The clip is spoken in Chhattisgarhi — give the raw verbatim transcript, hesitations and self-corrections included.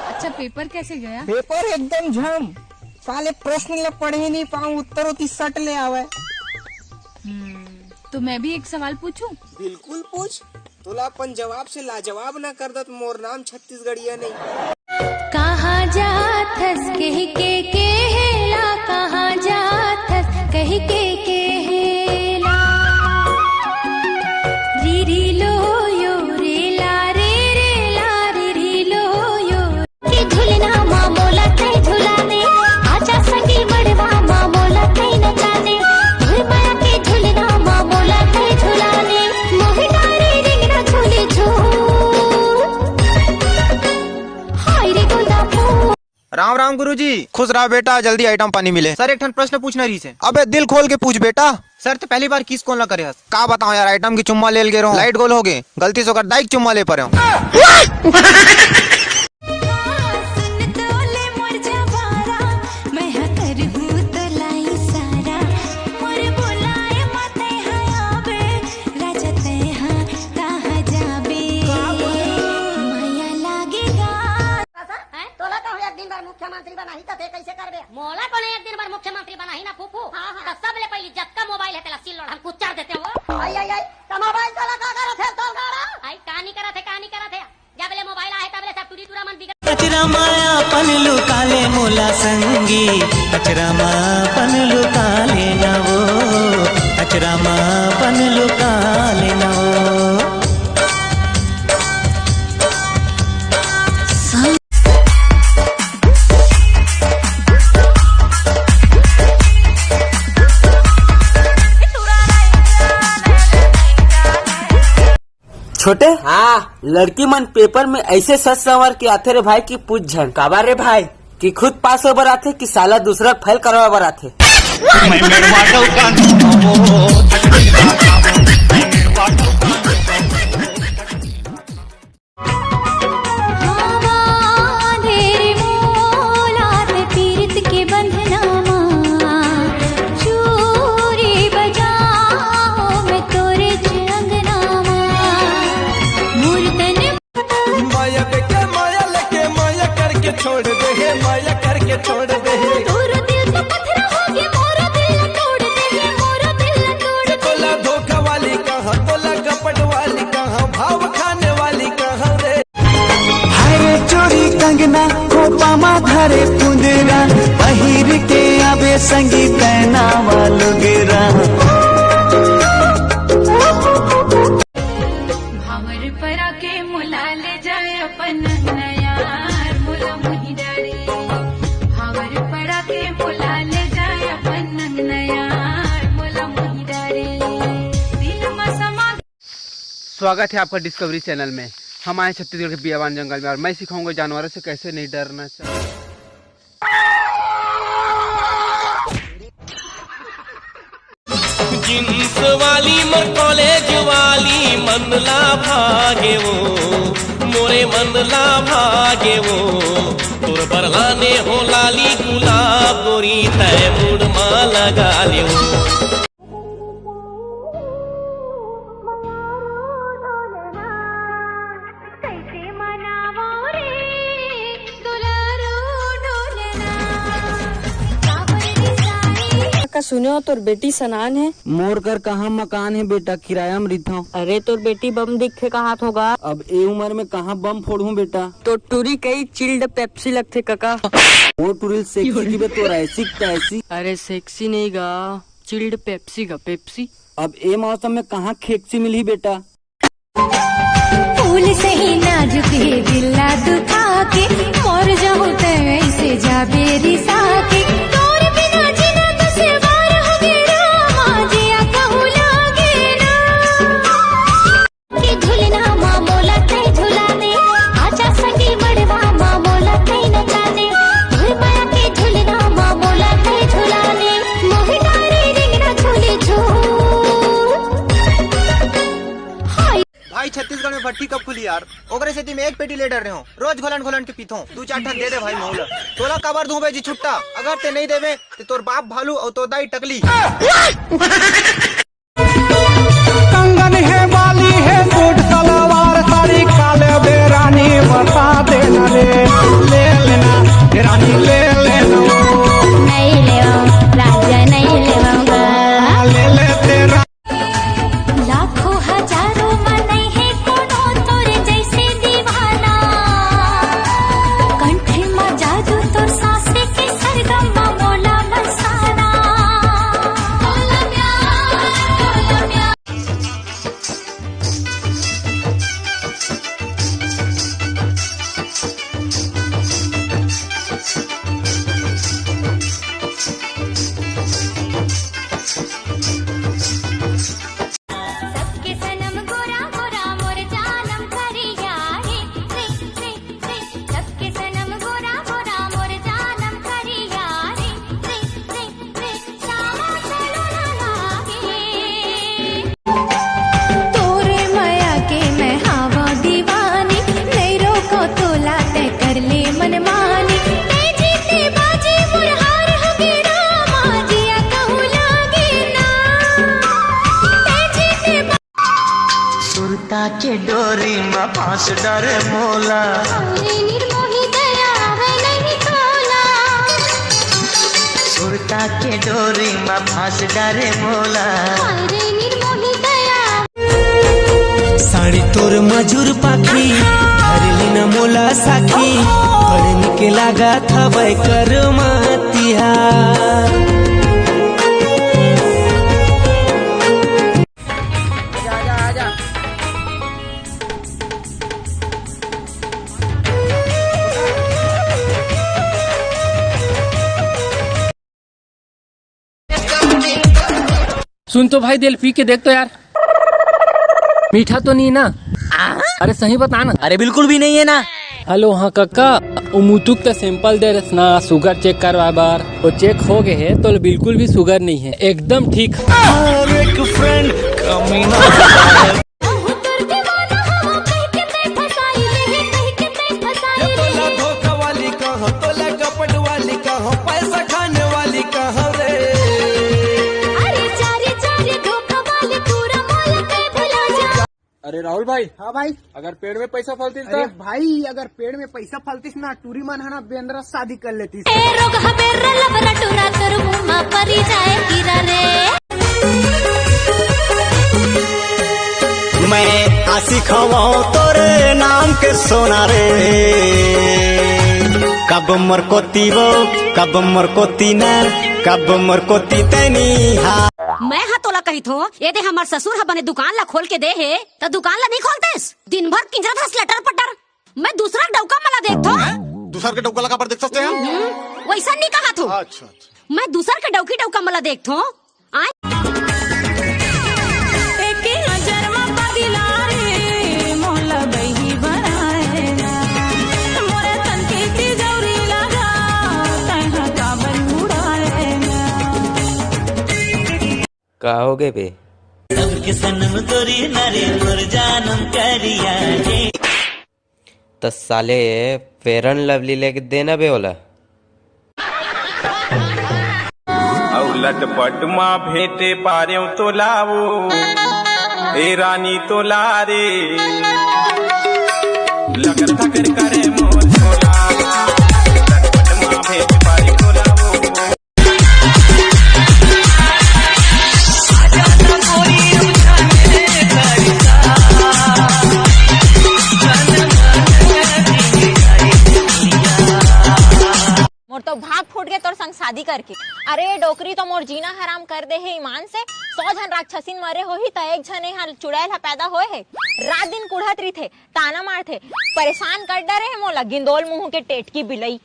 अच्छा, पेपर कैसे गया? पेपर एकदम झम। साले प्रश्न ला पढ़े नहीं पाऊं, उत्तर ओती सट ले आवे। हम्म, तो मैं भी एक सवाल पूछूं? बिल्कुल पूछ। तोला अपन जवाब से लाजवाब ना कर दत, मोर नाम छत्तीसगढ़िया नहीं। कहाँ जाथस कह के केहेला, कहाँ जाथस कह के केहेला। री री लो यो रे ला रे रे ला री री लो यो। के झुलना मा मोला तै झुलाने, आजा संगी मड़वा मा मोला तै नचाने। धुर माया के झुलना मा मोला तै झुलाने, मोहे डारे रिंगना झूले झूल। हाय रे गोंदा फूल। राम राम गुरुजी। खुश रहा बेटा, जल्दी आइटम पानी मिले। सर, एक ठन प्रश्न पूछना रहिस हे। अबे दिल खोल के पूछ बेटा। सर, तो पहली बार किस कौन ला करे हस? का बताऊं यार, आइटम की चुम्मा ले ले गे रहूं, लाइट गोल हो गे, गलती से ओकर दाई के चुम्मा ले परे हूं। सुन तो ले मोर जवारा, मैं हा करहूं तो लाई सारा, मोर बुलाए माते हा आवे, राजा ते हा कहाँ जाबे? माया लागेगा। हैं? तोला कहूँ एक दिन बर मुख्यमंत्री बनाही त ते कइसे करबे? मोला कोने एक दिन बर मुख्यमंत्री बनाही ना फूफू। हाँ, हाँ। त सबले पहिली जतका मोबाइल हे तेला सील लोढ़ा म कुचर देते हो। आई, आई, आई, त मोबाइल तोला का करत हे तोर गाड़ा? आई का नी करत हे, का नी करत हे? जब ले मोबाइल आहे तब ले सब टूरी टूरा मन बिगड़। अचरा मा अपन लुका ले मोला संगी, अचरा मा अपन लुका लेना वो, अचरा मा अपन लुका लेना वो। छोटे, हाँ। लड़की मन पेपर में ऐसे सज संवर के आथे रे भाई कि पूछ झन। काबर रे भाई? कि खुद पास होय बर आथे कि साला दूसरा फेल करवाय बर आथे। हवा दे रे मोला ते पीरित के बंधना मा, चूरी बजाओ मैं तोरे च अंगना मा। मोर तन माया बेटा माया लेके माया करके छोड़ दे हे, माया करके छोड़ दे हे। तोरो दिल तो पथरा हो गया, मोरो दिल तोड़ दे हे, मोरो दिल तोड़ दे। तोला धोखा वाली कहाँ, तोला कपट वाली कहाँ, भाव खाने वाली कहाँ रे? हरे चूड़ी कंगना, खोपा मा धरे पुंदरा, पहिर के आबे संगी पहनावा लुगरा। भावर परा के मोला ले जाए अपन नया यार, मोला मुही डरे। भावर परा के मोला ले जाए अपन नया यार, मोला मुही डरे। दिल मा समा स्वागत है आपका डिस्कवरी चैनल में। हम आए छत्तीसगढ़ के बियावान जंगल में और मैं सिखाऊंगा जानवरों से कैसे नहीं डरना चाहिए। जींस वाली मोर कॉलेज वाली मन ला भागे वो, मोरे मन ला भागे वो, तोर बर लाने हो लाली गुलाब गोरी तय मुड़ मा लगा ले वो। का सुने हो, तोर बेटी सनान है। मोर कर कहाँ मकान है बेटा, किराया में रिथव। अरे तोर बेटी बम दिखथे कहात होगा। अब ए उम्र में कहाँ बम फोड़हूँ बेटा। तो टूरी कई चिल्ड पेप्सी लगथे कका। वो टूरी सेक्सी की बे तोर ऐसी तैसी। अरे सेक्सी नहीं गा, चिल्ड पेप्सी गा, पेप्सी। अब ए मौसम में कहाँ खेक्सी मिलही बेटा। फूल सही नाजुक हे दिल ला दुखा के, मर जाहूं तै ऐसे जाबे रिसा के। तोर बिना जीना दुश्वार होगे रामा, जिया कहूं लागे। फट्टी कब खुली यार? ओकरे सेती मैं एक पेटी ले डर रहे हूँ, रोज घोलन घोलन के पीथों। दू चार ठन दे दे भाई महू ला। तोला काबर दूं बे जी छुट्टा? अगर ते नहीं देवे ते तोर बाप भालू अउ तोर दाई टकली। कंगन है, बाली है, सूट सलवार साड़ी, काले बेरानी बता देना रे, ले लेना रानी, ले लेना। नहीं लेवा राजा, नहीं लेवा। ले ले तेरा। लाखों हजारों में नहीं है कोनो तोरे जैसे दीवाना। कंठ में जादू तोर सांस के, सरगम में मोला बरसाना। सबके सनम गोरा गोरा मोर जानम करिया रे, रे, रे, रे। सबके सनम गोरा गोरा मोर जानम करिया रे, रे, रे, रे। श्यामा चलो ना लागे। तोरे मया के मैं हावा दीवानी, नहीं रोको तोला तै कर ले मनमानी। तै जीते बाजी मोर हार हो गे रामा, जिया कहूँ लागे ना। तै जीते बा- सुरता के डोरी मा फांस डारे मोला। अरे निर्मोही दया आवे नहीं तोला। सुरता के डोरी मा फांस डारे मोला। अरे निर्मोही दया। साड़ी तोर मजूर पाखी, धर लीन मोला साखी, बड़ निक लागत हवय करमतिया। आजा, आजा, आजा। सुन तो भाई, दे ल पी के देख तो यार, मीठा तो नहीं ना? अरे सही बता ना। अरे बिल्कुल भी नहीं है ना। हेलो, हाँ कक्का, वो मुतुक त सैंपल दे रस ना, शुगर चेक करवा बार। वो चेक हो गए है तो बिल्कुल भी शुगर नहीं है, एकदम ठीक। हर एक फ्रेंड कमीना। तोला धोखा वाली कहाँ, तोला कपट वाली कहाँ, पैसा खाने वाली कहाँ रे? अरे जा रे जा रे धोखा वाली, तू रमाल के भुला जा। अरे राहुल भाई, हाँ भाई। अगर पेड़ में पैसा फलतिस अरे त? भाई, अगर पेड़ में पैसा फलतिस ना, टूरी मन ह ना बेंदरा शादी कर लेतिस। ए रोग हबे रे लबरा टूरा, तोर मुंह मा परी जाए कीरा रे। मैं आशिक हवं तोरे नाम के सोना रे। कब मोर कोती वो, कब मोर कोती न, कब मोर कोती तैनी हा। मैं हा तोला कहिथों, ये दे हमर ससुर हा बने दुकान ला खोल के दे हे, त दुकान ला नहीं खोलतेस? दिन भर किंजरत हस लटर पटर। मैं दूसरा डौका मला देखथों। हैं? दूसर के डौका ला काबर देखथस ते? हम्म, वैसा नहीं कहा थो। अच्छा, अच्छा। मैं दूसर के डौकी डौका मला देखथों। आय। एके नजर म पगिला रे, मोला बही बनाए ना। मोरे तन के तिजौरी लगा, तैं ह काबर उड़ाए ना। का हो गए बे? सबके सनम गोरी ना रे, मोर जानम करिया रे। त साले फेयर एंड लवली लेके देना बे ओला। अउ लटपट मा भेंटे पारेव तोला वो, ए रानी तोला रे। लगन थकर करे मोर छोला, लटपट मा भेंटे पारेव तोला वो। मोर तो भाग फूट गे तोर संग शादी करके। अरे डोकरी तो मोर जीना हराम कर दे हे ईमान से। सौ झन राक्षसीन मरे होही त एक झन एहा चुड़ैल ह पैदा होए हे। रात दिन कुढ़त रहिथे, ताना मारथे, परेशान कर डरे हे मोला गिंदोल मुंह के टेटकी बिलई।